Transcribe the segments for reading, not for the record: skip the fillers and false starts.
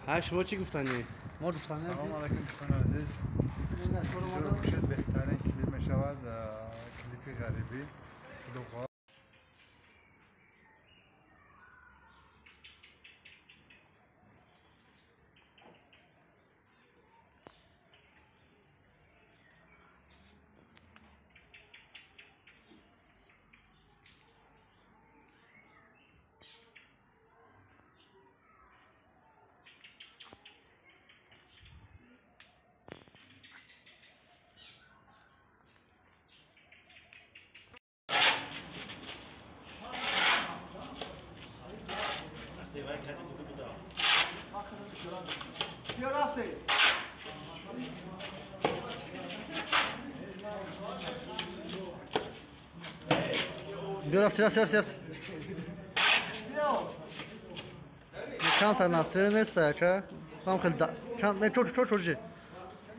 ҳа, шумо чӣ гуфтанӣ? Мо гуфтанӣ. Салом алайкум, дӯстони азиз. Бошед, беҳтарин клип мешавад, клипи ғарибӣ. Худо хоҳад. Биё, рафти, рафти, рафти, рафти. Камтар насрё нестай, ака. Ҳам хел кам не, чор чор чор,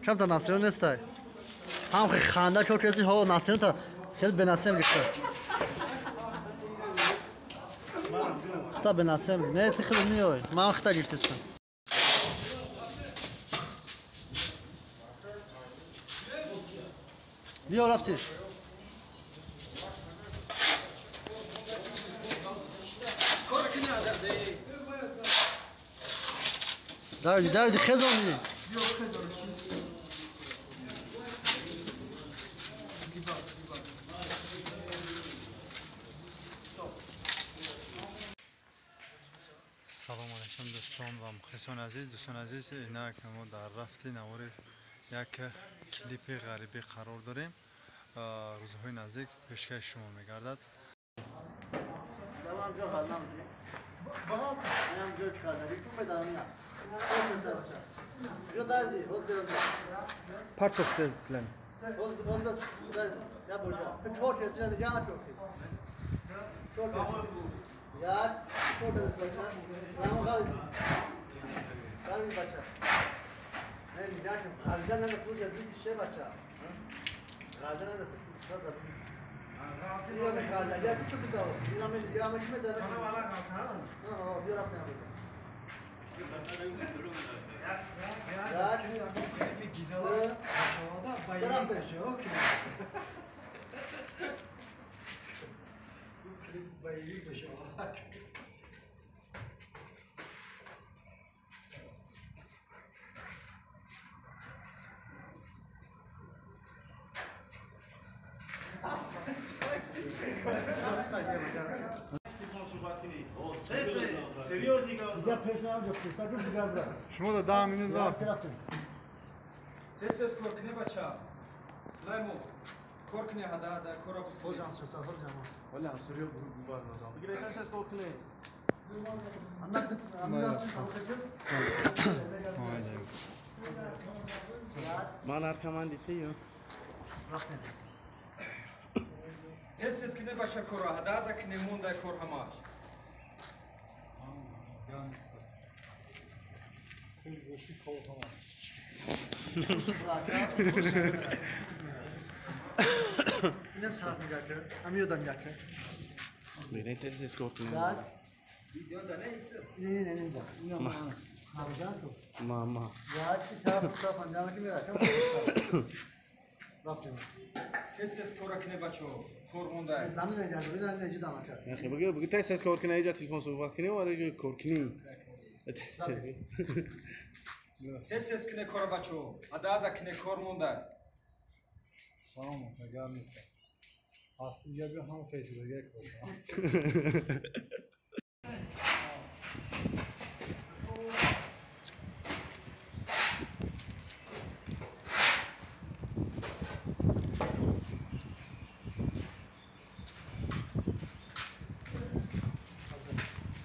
камтар насрё нестай. Ҳам хел ханда чор каси ҳо насрё та хел бенасем гирифта. Хта бенасем. Не, ти хел миёй. Ман хта гирифтестам. Биё, рафти. Давиди, Давиди, хезони. Салом алайкум, дӯстон ва мухлисони азиз. Дӯстони азиз, инак мо дар рафти навори як клипи ғарибӣ қарор дорем. Рӯзҳои наздик пешкаши шумо мегардад. Партофтезлем. Шумо да 10 минут вақт. Тез кор кне, бача. Слаймо. Кор кне, ҳада ҳада кора. Ҳозир ансурса, ҳозир ама. Вале ансуриё баз. Бигир, тез кор кне. Ман ҳар команди тию. Тез тез кне, бача, кора, ҳада ҳада кне, мондай кор ҳамаш. Инам тараф нигоҳ кун. Ами ёдам нигоҳ кун. Бигир, тез тез кор кне. Видео да нест. Не, не, не, не. Инам сабжан ку. Мама. Як тараф тараф анҷам ки мера. Рафтем. Тез тез кора кне, бачо. Кор мондай. Замин нигоҳ кун. Ина не ҷидам ака. Нахе, бигир, бигир, тез тез кор кне, иҷа телефон суҳбат кне, вале кор кни. Тез тез кне кора, бачо. Ҳада ҳада кне, кор мондай. Салом, гап нест. Ҳафти дига биё, ҳам хел шуда кор.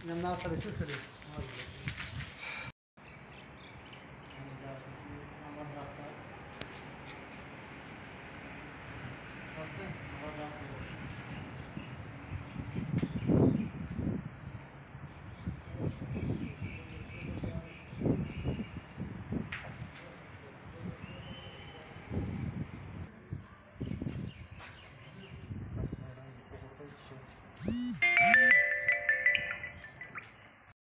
Инам нархада чӣ хеле?